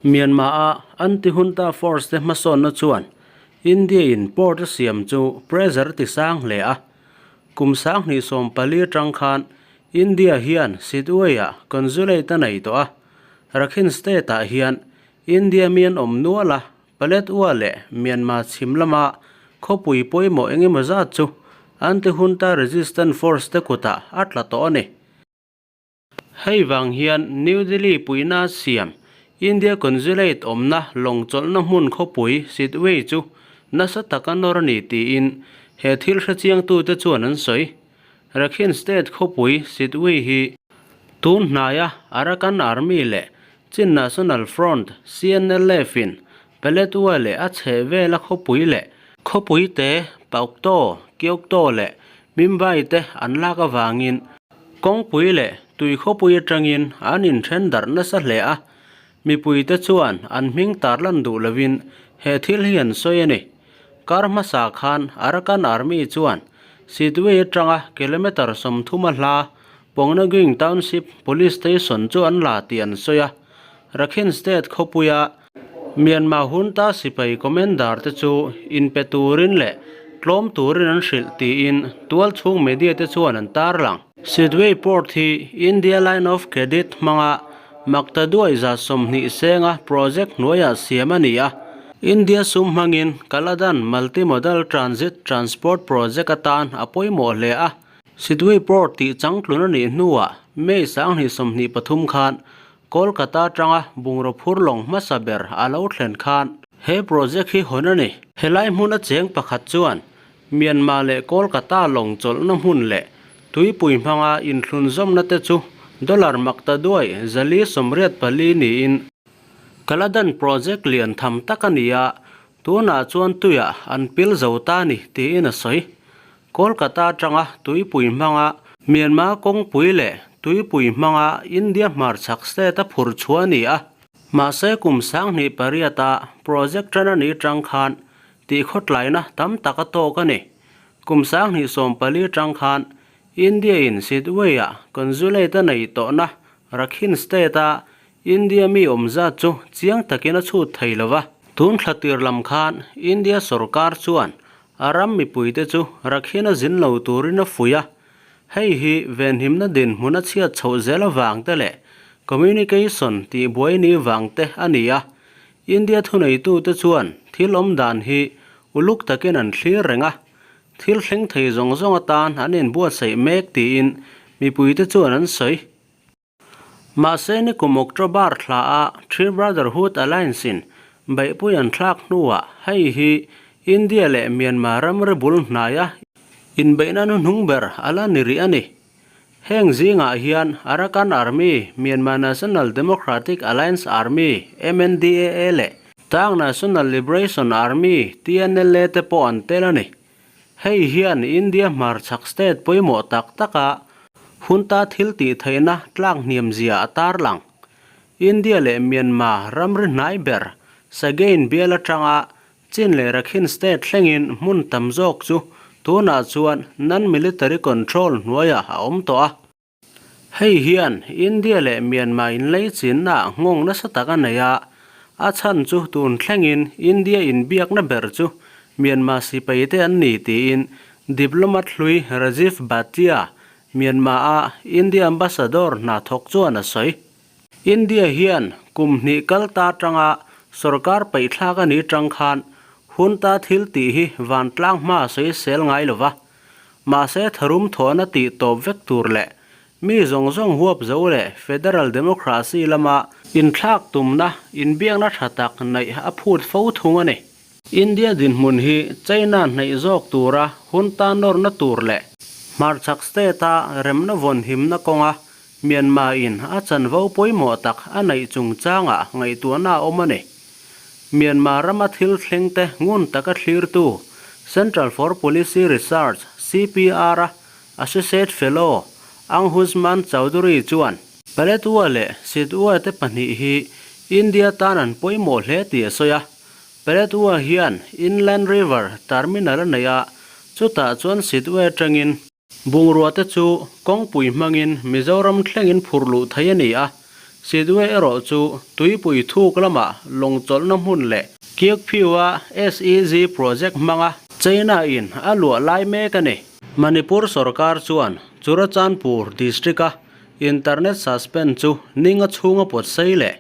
Myanmar-a anti-junta force te hmasawnna chuan India-in port a siam chu pressure a ti sang hle a. Kum 2014 atang khan India hian Sittwe-ah consulate a nei tawh a. Rakhine State-ah hian India mi an awm nual a, Paletwa leh Myanmar chhim lama khawpui pawimawh eng emaw zat chu anti-junta resistance force te kutah a tla tawh a ni. Hei vang hian New Delhi puihna siam India Consulate awmna lawng chawlhna hmun khawpui Sittwe chu nasa taka nawr a ni tiin he thil hrechiangtute chuan an sawi. Rakhine State khawpui Sittwe hi tun hnaia Arakan Army leh Chin National Front, CNLF, in Paletwa leh a chheh vela khawpui leh khawpui te Pauktaw, Kyauktaw leh Mimbai te an lak avangin kawngpui leh tui khawpui atangin an inthen darh nasa hle a, mipuite chuan an hming tarlan duh lovin he thil hi an sawi a ni. Kar hmasa khan Arakan Army chuan Sittwe atanga kilometre 30 a hla Pongnaging Township Police Station chu an la tih an sawi a, Rakhine State khawpuia Myanmar Junta sipai commander te chu inpe turin leh tlawm turin an hrilh tiin tualchhung media te chuan an tarlang. Sittwe Port hi India Line of Credit hmanga Maktaduai 20 senga project hnuaiah siam a ni a, India sum hmangin Kaladan Multi-Modal Transit Transport Project atan a pawimawh hle a. Sittwe Port tih changtlun a nih hnuah May 2023 khan Kolkata atanga bungraw phur lawng hmasa ber a lo thlen khan he project hi hawn a ni. Helai hmuna cheng pakhat chuan Myanmar leh Kolkata lawng chawlhna hmun leh tuipui hmanga inthlunzawmna te chu dollar makta duai 484 niin Kaladan project lian tham tak a ni a, tunah chuan tuiah an pil zo ta a ni tiin a sawi. Kolkata atanga tuipui hmanga Myanmar kawngpui leh tuipui hmanga India hmarchhak state a phur chhuah a ni a. Mahse kum 2008-a project tan a nih atang khan tihkhawtlaina tam tak a tawk a ni. Kum 2014 atang khan India-in Sittwe-ah consulate a nei tawhna Rakhine State-a India mi awm zat chu chiang takin a chhut thei lo va. Tun thla tir lam khan India sorkar chuan a ram mipuite chu Rakhine a zin lo turin a fuih a. Hei hi venhimna dinhmun a chhiat chhoh zel avang te leh communication tihbuai ni vang te a ni a. India thuneitute chuan thil awm dan hi uluk takin an thlir reng a. Thil thleng thei zawng zawng atan an inbuatsaih mek tiin mipuite chuan an sawi. Mahse nikum October thla a Three Brotherhood Alliance in beihpui an thlak hnuah hei hi India leh Myanmar ramri bul hnaia inbeihna hnuhnung ber a la ni rih a ni. Heng zingah hian Arakan Army, Myanmar National Democratic Alliance Army, MNDAA, leh Ta'ang National Liberation Army, TNLA, te pawh an tel a ni. Hei hian India hmarchhak state pawimawh tak taka hunta thil tih theihna tlak hniam zia a tarlang. India leh Myanmar ramri hnai ber Sagaing bial atanga Chin leh Rakhine state thlengin hmun tam zawk chu tunah chuan non-military control hnuaiah a awm tawh a. Hei hian India leh Myanmar inleichinnaah nghawng nasa tak a nei a, a chhan chu tun thlengin India inbiakna ber chu Myanmar sipaite an ni tiin diplomat hlui Rajiv Bhatia, Myanmar-a India ambassador hna thawk chuan a sawi. India hian kum hnih kal ta atanga sorkar paihthlak a nih tang khan hunta thil tih hi vantlang hma a sawisel ngai lova. Mahse tharum thawhna tih tawp vek tur leh mi zawng zawng huap zo leh federal democracy lama inthlak tumna inbiakna tha tak neih a phut fo thung a ni. India dinhmun hi China hnaih zawk tura hun tan nawrna tur leh hmarchhak state-a remna vawn himna kawnga Myanmar-in a chanvo pawimawh tak a neih chungchangah ngaihtuahna a awm a ni. Myanmar rama thil thlengte ngun taka thlirtu Central for Policy Research, CPR, a Associate Fellow Anghuzman Chowdhury chuan, Paletwa leh Sitwa te pahnih hi India tan an pawimawh hle tih a sawi a. Paletwa hian Inland River Terminal a nei a, Chutah chuan Sittwe atangin bungrua te chu kawngpui hmangin Mizoram thlengin phurh luh theih a ni a. Sittwe erawh chu tuipui thuk lamah lawng chawlhna hmun leh Kyaukphyu-a SEZ project hmanga China-in a luah lai mek a ni. Manipur sorkar chuan Churachandpur district-a internet suspend chu ninga chhunga pawt sei leh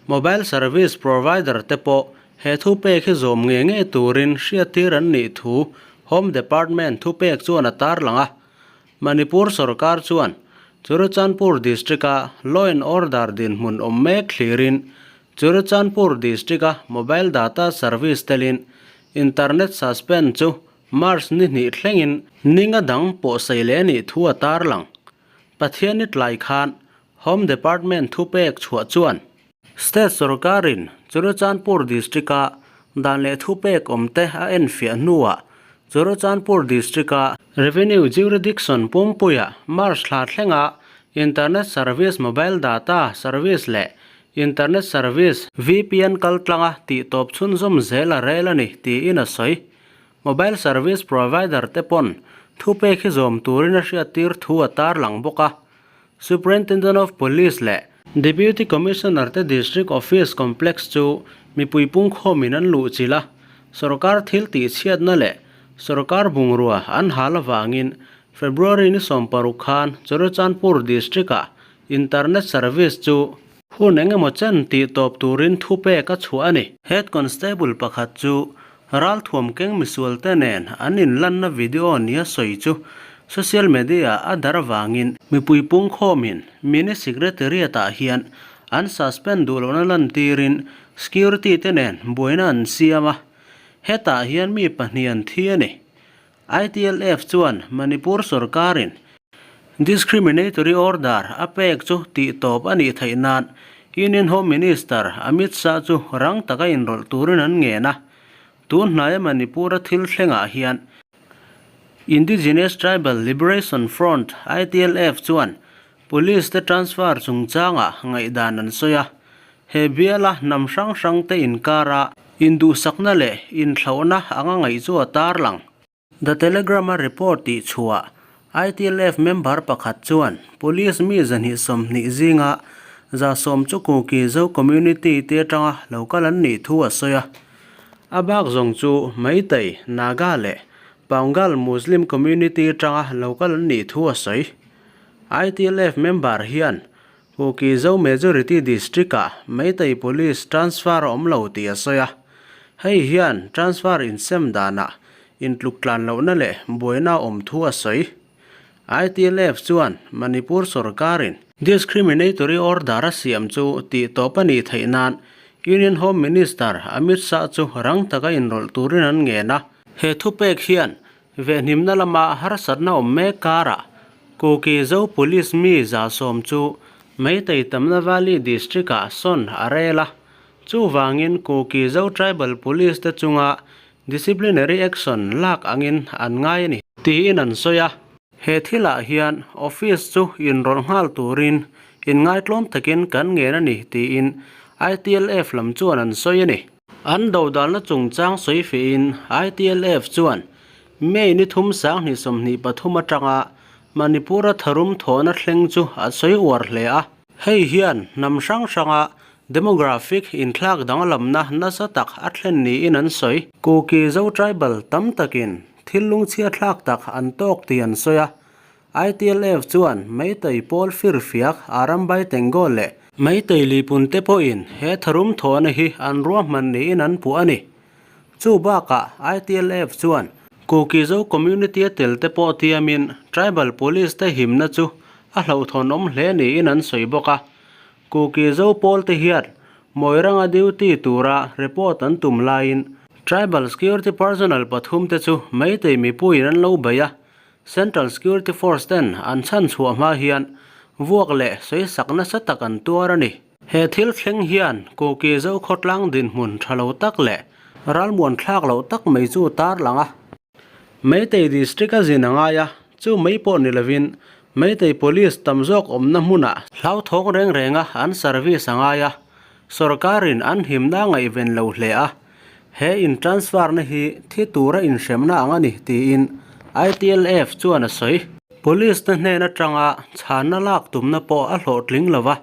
mobile service provider te pawh he thupek hi zawm nge nge turin hriattir an nih thu Home Department thupek chuan a tarlang a. Manipur sorkar chuan Churachandpur district-a law and order dinhmun awm mek thlirin Churachandpur district-a mobile data service telin internet suspend chu March ni hnih thlengin ninga dang pawhsei leh a nih thu a tarlang. Pathianni tlai khan Home Department thupek chhuah chuan State sorkarin Churachandpur District-a dan leh thupek awmte a enfiah hnuah Churachandpur District-a Revenue Jurisdiction pumpuia March thla thlenga Internet Service Mobile Data Service leh Internet Service VPN kaltlanga tihtawp chhunzawm zel a rel a ni tiin a sawi. Mobile Service Provider te pawn thupek hi zawm turin a hriattir thu a tarlang bawk a. Superintendent of Police leh Deputy Commissioner te District Office Complex chu mipui pungkhawmin an luhchilh a, sorkar thil tihchhiatna leh sorkar bungrua an hal avangin February ni 16 khan Churachandpur District-ah Internet service chu Hun eng emaw chen tih tawp turin thupek a chhuah a ni. Head Constable pakhat chu ralthuam keng misualte nen an inlanna video nia sawi chu social media a dar avangin mipui pungkhawmin Mini Secretariat ah hian an suspend duh lohna lantirin security te nen buaina an siam a, hetah hian mi pahnih an thi a ni. ITLF chuan Manipur sorkarin discriminatory order a pek chu tih tawp a nih theih nan Union Home Minister Amit Shah chu rang taka inrawlh turin an ngen a. Tun hnaia Manipur-a thil thlengah hian Indigenous Tribal Liberation Front, ITLF, chuan Police te transfer chungchangah ngaihdan an sawi a. He biala hnam hrang hrang te inkara induhsakna leh inthlauhna anga ngaih chu a tarlang. The Telegram-a report tih chhuah ITLF member pakhat chuan Police mi 220 zinga 110 chu Kuki Zo community te atanga lo kal an nih thu a sawi a. A bak zawng chu Meitei, Naga leh Paungal Muslim community atanga lo kal an nih thu a sawi. ITLF member hian Kuki Zo Majority District-ah Meitei Police transfer a awm lo tih a sawi a. Hei hian transfer insem danah intluk tlan lohna leh buaina a awm thu a sawi. ITLF chuan Manipur sorkarin discriminatory order a siam chu tih tawp a nih theih nan Union Home Minister Amit Shah chu rang taka inrawlh turin an ngen a. He thupek hian Vehnimna lama harsatna awm mek karah Kuki Zo Police mi 110 chu Meitei Tamna Valley District-ah sawn a rel a. Chuvangin Kuki Zo Tribal Police te chunga disciplinary action lak angin an ngai a ni tiin an sawi a. He thilah hian office chu inrawlh nghal turin inngaitlawm takin kan ngen a ni tiin ITLF lam chuan an sawi a ni. An dodalna chungchang sawi fihin ITLF chuan May ni thum 2023 atanga Manipur-a tharum thawhna thleng chu a sawi uar hle a. Hei hian hnam hrang hranga demographic inthlak danglamna nasa tak a thlen niin an sawi. Kuki Zo tribal tam takin thil lungchhiathlak tak an tawk tih an sawi a. ITLF chuan Meitei pawl firfiak Arambai Tenggol leh Meitei Lipun te pawhin he tharum thawhna hi an ruahman niin an puh a ni. Chu bakah ITLF chuan Kuki Zo community a tel te pawh tiamin Tribal Police te himna chu a hlauhthawnawm hle niin an sawi bawk a. Kuki Zo pawl te hian Moiranga duty tura report an tum laiin Tribal Security Personnel pathum te chu Meitei mipuiin an lo bei a. Central Security Force ten an chhan chhuah hma hian vuak leh sawisak nasa tak an tuar a ni. He thil thleng hian Kuki Zo khawtlang dinhmun tha lo tak leh ralmuan thlak loh tak mai chu tar lang a. Meitei District a zin a ngai a, chu mai pawh ni lovin Meitei Police tam zawk awmna hmunah hlauthawng reng renga an service a ngai a, sorkarin an himna ngaihven lo hle a. He in transfer-na hi thi tura inhremna ang a ni tiin ITLF chuan a sawi. Police-te hnen atanga chhanna lak tumna pawh a hlawhtling lo va,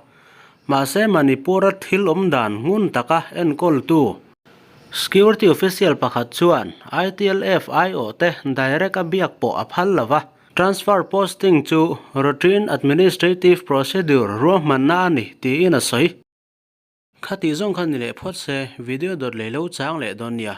mahse Manipur-a thil awm dan ngun taka enkawltu Security official pakhat chuan ITLF aiawhte direct-a biak pawh a phal lo va, transfer posting chu routine administrative procedure ruahmanna a ni tiin a sawi. Khatih zawng kha ni leh phawt se, video dawt lei lo chang leh dawn nia.